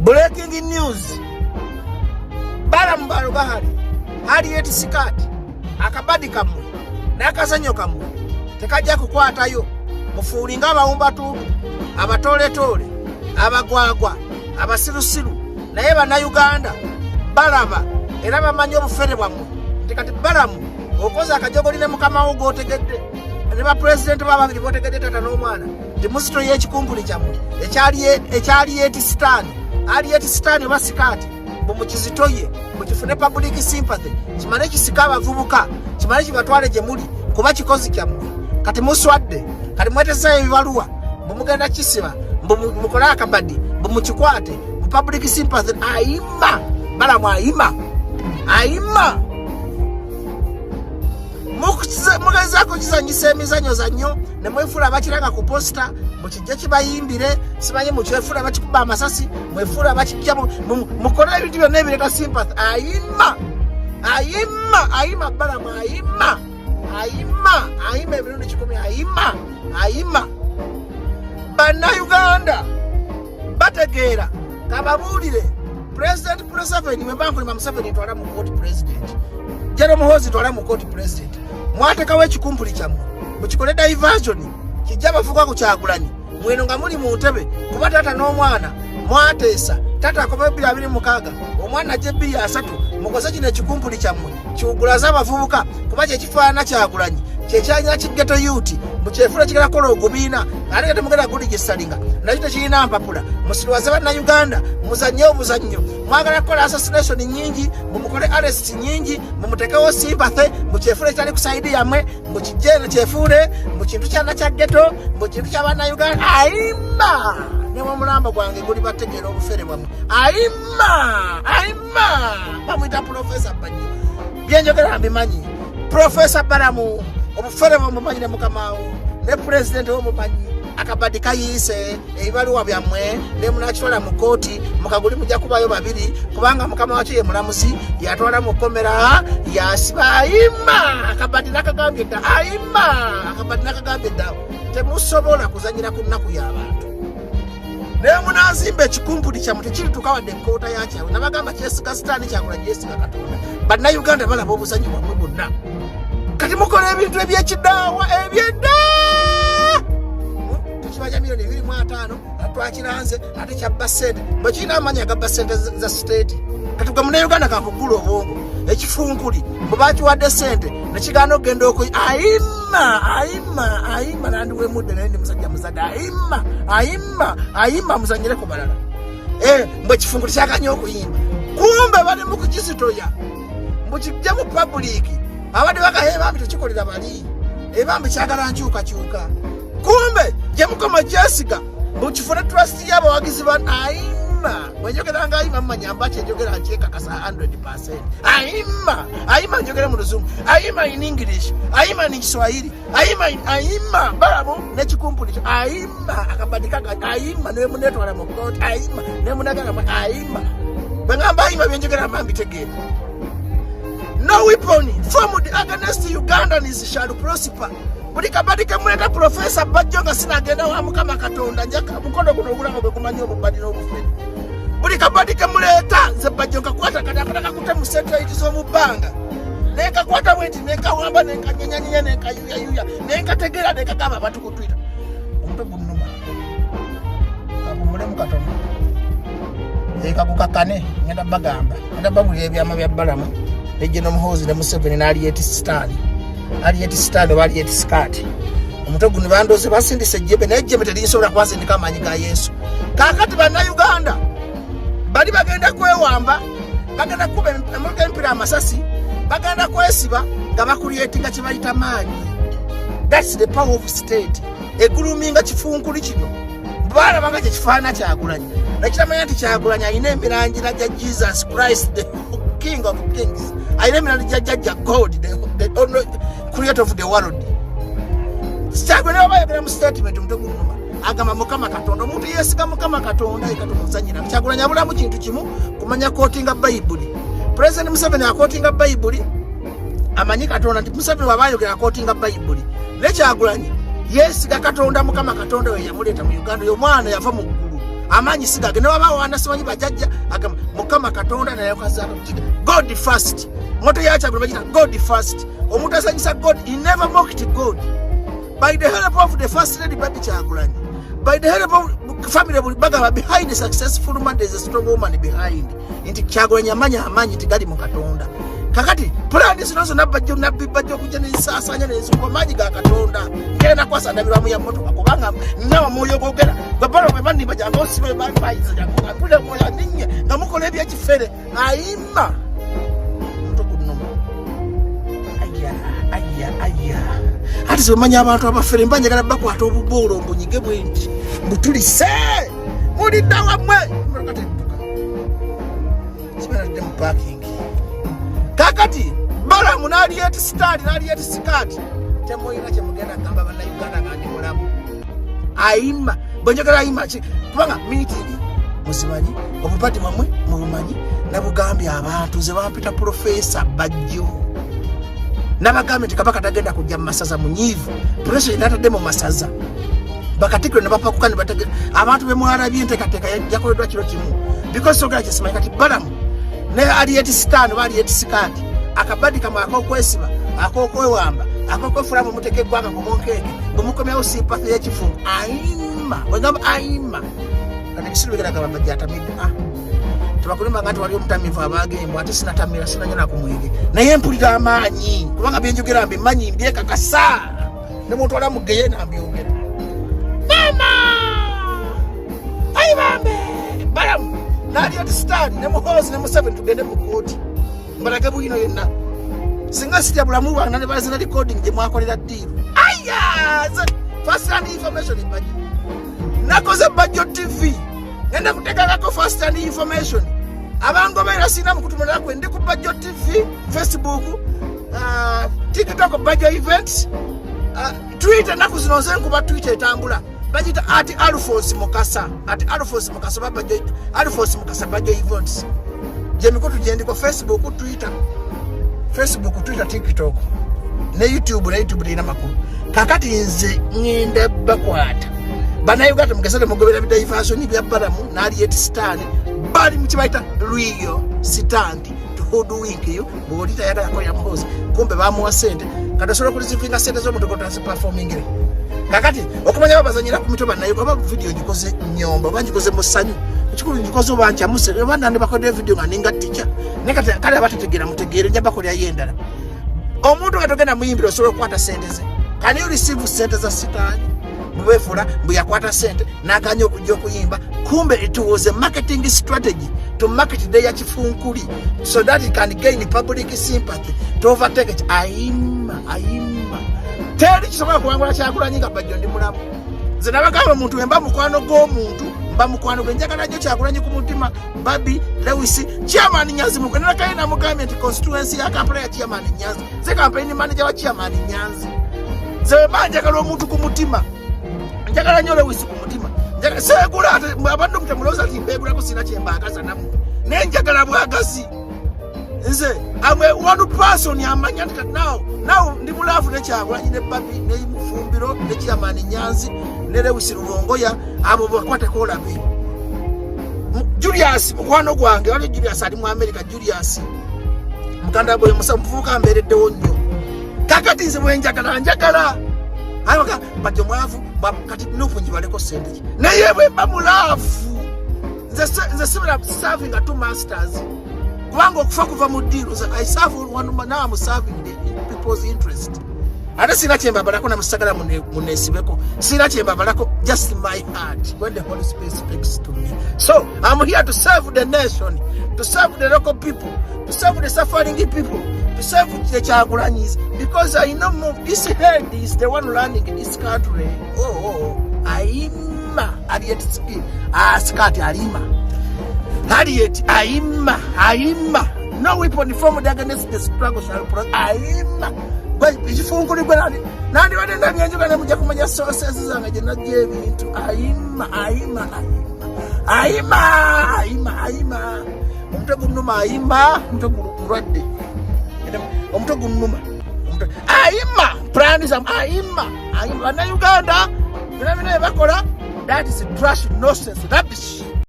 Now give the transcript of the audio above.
Breaking news, Balamu Barugahare, Harriet Sikati, akabadi kammwe n'akazannyo kammwe tekajja kukwatayo. Mufuulinga abawumbatuutu, abatooletoole, abagwagwa, abasirusiru, naye Bannayuganda balaba era bamanyi obufere bwammwe nti kati Balamu okoze akajogoli ne mukama wo gw'otegedde ne bapulezidenti ba babiri botegedde, tata n'omwana, nti muzito y'ekikumpuli kyammwe ekyali sitaani, aliyeti sitaani oba sikaati, mbu mukizitoye mukifune public sympathy, kimale kisika abavubuka, kimale kibatwale gye muli kuba kikozi kyammwe. Kati muswadde, kati mwetezayo ebibaluwa mbu mugenda kisiba, mbu mukole akabadi, mbu mukikwate mu public sympathy. Ayima Balamu, ayima, ayima. Mugezaako kizanyisa emizanyo zannyo ne mwefuula abakiranga ku poster, mukijja kibayimbire, simanyi mukyefuula bakikuba amasasi, mwefuula bakijja, mukole ebintu byonna ebireeta sympathy. Ayima, ayima, ayima, Balamu ayima, ayima, ayima emirundi 100, ayima, ayima. Bannayuganda bategeera. Kababuulire, President Museveni, bwe nkulima Museveni, ntwala mu kooti President General Muhoozi, ntwala mu kooti President. Mwatekawo ekikumpuli kyammwe mukikole diversion, kijja bafuka ku Kyagulanyi mweno nga muli mu ntebe, kuba taata n'omwana mwateesa, taata akoma 2026, omwana ajja 2030. Mukoze kino ekikumpuli kyammwe kiwugulaze abavubuka, kuba kyekifaanana Kyagulanyi kyekyanya ki ghetto youth, mukyefula kigenda kukola ogubiina, ate nga temugenda guligisalinga, nakyo tekirina mpapula. Musirwaze Bannayuganda, muzanye obuzannyo. Mwagala kukola assassination nyingi, mumukole arrest nyingi, mumutekewo sympathy, mukyefule kyali ku side yammwe, mukijje kyefuule mu kintu kyana kya ghetto, mu kintu kyabannayuganda. Ayima, newomulambo gwange guli bategeera obufere bwammwe. Ayima, ayima, bamwita Profesa Bajjo. Byenjogera mbimanyi. Profesa Balamu, obufere bwemumanyi ne mukamawo ne pulezidenti womumanyi. Akabadi kayiise, ebibaluwa byammwe ne munakitwala mu kooti, mukaguli mujja kubayo babiri, kubanga mukama wakyo ye mulamuzi, yatwala mu kkomera, yasiba. Ayima, akabadi nakagambye dda. Ayima, akabadi nakagambye dda. Temusobola kuzanyira ku nnaku y'abantu. Naye munazimba ekikumpuli kyammwe tekirituuka wadde ekkoota yakyabwe. Nabagamba kyesiga sitaani, kyakula gyesiga Katonda. Bannayuganda balaba obuzanyi bwammwe bwonna. Kati mukola ebintu ebyekidaawa ebyedda, tukibaja miliyoni 25, twakiranze ate kyabba sente, bwe kirina amaanyi agabba sente za state. Kati gwe Munauganda kakugula obwongo, ekifunkuli bwe bakiwadde sente nekigaana okugenda oku ayima, ayima, ayima. Nandiwemudde, naye ndi musajja muzadde. Ayima, ayima, ayima, muzanyire ku balala. Mbwe ekifunkuli kyaganye okuyimba, kumbe bali mu kukizitoya mbukijje mu public. Abadde bagahe ebambi tekikolera bali ebambi kyagala nkyukakyuka, kumbe gyemukoma gyesiga mbukifune trust y'abawagizi ba ayima. Bwenjogera nga ayima, mumanya mba kyenjogera nkyekakasa 100. Ayima, ayima, njogera mu Luzungu, ayima in English, ayima in Kiswahili, ayima, ayima. Balamu nekikumpuli kyo ayima, akabadi kaga ayima, nemunetwala mu kooti ayima, nemunagala ayima. Bwengamba ayima, byenjogera mba mbitegeera. No weapon formed against Ugandans shall prosper. Buli kabadi kemuleta Profesa Bajjo nga sinagenda wa Mukama Katonda, njaka mukono guno ogulaba gwe gumanyi obubadi n'obufere. Buli kabadi kemuleeta, nze Bajjo nkakwata kati akata kakute mu satellite z'omu bbanga, nekakwata bwenti, nekawamba, nekanyenyanyenya, nekayuyayuya, nekategeera, nekagamba abantu ku Twitter. Omutwe gunnuma, kakumulemu katono, ekagukakane. Ngenda bagamba, ngenda babulira ebyama bya Balamu ne General Muhoozi ne Museveni n'aliyeti sitaani, aliyeti sitaani oba aliyeti sikaati. Omutwe guno bandoze basindisa ejjembe, naye ejjembe terinsobola kubasindika amaanyi ga Yesu. Kaakati Bannayuganda bali bagenda kwewamba, bagenda kukuba emotoka empira amasasi, bagenda kwesiba nga bakulyetinga kye bayita maanyi. That's the power of state. Eguluminga kifunkuli kino balabanga kyekifaanana Kyagulanyi, nakiramanya nti Kyagulanyi alina emirangira gya Jesus Christ, the King of Kings, alina emirangira gya jajja God, the only creator of the world. Kyagulanyi oba ayogera mu statement, omutwe gunuma, agamba Mukama Katonda. Omuntu yesiga Mukama Katonda ekatumuzanyira. Kyagulanyi abulamu kintu kimu, kumanya quotinga Bayibuli. President Museveni aquotinga Bayibuli, amanyi Katonda nti Museveni waba ayogera aquotinga Bayibuli. Ne Kyagulanyi yesiga Katonda, Mukama Katonda we yamuleeta mu Uganda. Oyo omwana yava mu ggulu. Amaanyi sigage newabawaana simanyi bajajja agamba Mukama Katonda nayokazaako God first. Moto yakyagula bagita God first. Omuntu asanyusa God, he never mocked God. By the help of the first lady Barbie Kyagulanyi, by the help of family, bagamba behind the successful man there is a strong woman behind. Nti Kyagulanyi amanya amaanyi tigali mu Katonda. Kakati pulani zino zonna Bajjo nabbi Bajjo okujja nensaasanya nenzikuba maanyi ga Katonda. Ngera nakwasa ndabirwamu ya mmotoka kubanga nnawa mwoyo gwogera gwebalo bwe banimba jangu osibe bafayiza jangu mpulira mwoyo aninye nga mukola ebyekifere ayima omutwe gunuma. Aya aya aya, ati semanya abantu abafere mba njagala bakwata obuboolo mbunyige bwe nti mbutulise mulidda wammwe siberadde mu parking. Kakati Balamu n'aliyeti sitaani n'aliyeti sikaati, temulina kyemugenda kugamba Bannayuganda nga ndi mulamu. Ayima bwenjagala ayima ki kubanga meeting muzimanyi, obupati bwamwe mubumanyi. Nabugambye abantu ze bampita Profesa Bajjo, nabagambye nti Kabaka tagenda kujja mu masaza munyiivu. President atadde mu masaza bakatikiro ne bapakuka ne bategera abantu bemwalabye enteekateeka yakoleddwa kiro kimu because sogera kyesimanyi. Kati Balamu ne aliyeti sitaani oba aliyeti sikaati akabadi kamwe ak'okwesiba, ak'okwewamba, ak'okwefulamu muteka eggwanga ku munkeeke bwemukomyawo sympathy y'ekifungo. Ayima bwegamba ayima kati ekisiru bigera gamba Bajja atamidde. Ah, tebakulimba nga nti wali omutamivu abagembwa ate sinatamira sinanyona ku mwenge, naye mpulira amaanyi kubanga byenjogera mbimanyi, mbyekakasa ne muntwala mu geyena mbyogera. Mama ayibambe Balamu naliyoti sitaani ne Muhoozi ne Museveni tugende mu kooti mbalage bwino yenna singa sitya bulamu bwange ne bazina recording gye mwakolera deal. Aya, first hand information Bajjo nakoze Bajjo TV ngenda kutegakako first hand information. Abangoberera sirina mukutumulira kwe ndi ku Bajjo TV, Facebook, TikTok, Bajjo Events, Twitter. Ennaku zino nze nkuba Twitter etambula bagita @AlphonseMukasa, @AlphonseMukasa oba Bajjo Alphonse Mukasa Bajjo Events. Gyemikutu gyendiko: Facebook, Twitter, Facebook, Twitter, TikTok ne YouTube. Ne YouTube terina makulu. Kakati nze ŋŋenda bakwata Bannayuganda mugesa temugobera bidiversion bya Balamu n'aliyeti sitaani bali mukibayita real stunt to hoodwink you. Bwoli tayagala kolera Muhoozi, kumbe bamuwa sente. Kati osobola okureceivinga sente z'omuntu gotaziperformingire. Kakati okumanya babazanyira ku mitwe Bannayuganda, oba video ngikoze nyomba oba ngikoze mu ssanyu, ekikulu ngikoze oba nkyamuse oba nandi bakodde video nga ninga tica. Naye kati kale abatetegeera mutegeere, nja bakolerayo endala. Omuntu nga togenda muyimbira osobola okukwata sente ze. Can you receive sente za sitaani? Mubeefula mbu yakwata sente n'aganya okujja okuyimba, kumbe it was a marketing strategy to market their kifunkuli so that it can gain public sympathy to overtake it. Ayima ayima teri kisobola kuwangula Kyagulanyi nga Bajjo ndi mulamu. Nze nabagamba omuntu wemba mukwano gw'omuntu mba mukwano gwe. Njagala nnyo Kyagulanyi ku mutima. Babi Lewis, Chairman Nyanzi mukenakaye namugambye nti constituency ya Kampala ya Chairman Nyanzi, nze campaign manager wa Chairman Nyanzi. Nze wemba njagala omuntu ku mutima, njagala nnyo Lewis ku mutima. Seegula ate abantu mutemulowooza nti mbeegulako, sina kyembaagaza nammwe, naye njagala bwagazi. Nze am a one person amanya nti kati now ndi mu love ne Kyagulanyi ne Babi ne Mufumbiro ne Chairman Nyanzi ne Lewis Lubongoya. Abo bakwateko olabe Julius mukwano gwange wali Julius ali mu America. Julius muganda bwe musa muvubuka mbeereddewo nnyo. Kakati nze bwenjagala njagala ayoka Bajjo mwavu kati nupu njibaleko sente ki, naye bwe mba mu love nze sibira serving two masters kubanga okufa kuva mu ddiiru. I serve one, now I'm serving the people's interest. Ate sina kyembabalako namusagala munesibeko, sina kyembabalako, just my heart when the Holy Spirit speaks to me. So I'm here to serve the nation, to serve the local people, to serve the suffering people, to serve the Kyagulanyis, because I know more, this head is the one running this country. Oh. Aima Harriet Skirt alima Harriet aima aima. No weapon formed against the struggle shall prosper. Aima ekifunkuli gwe nandibadde ndabyenjuga ne mujja kumanya sources zange gye najja ebintu. Aima aima aima aima aima aima. Omutwe gunnuma ayima, omutwe mulwadde, omutwe gunnuma. Ayima plani zam ayima ayima. Bannayuganda bina bina byebakola. That is trash, nonsense, rubbish.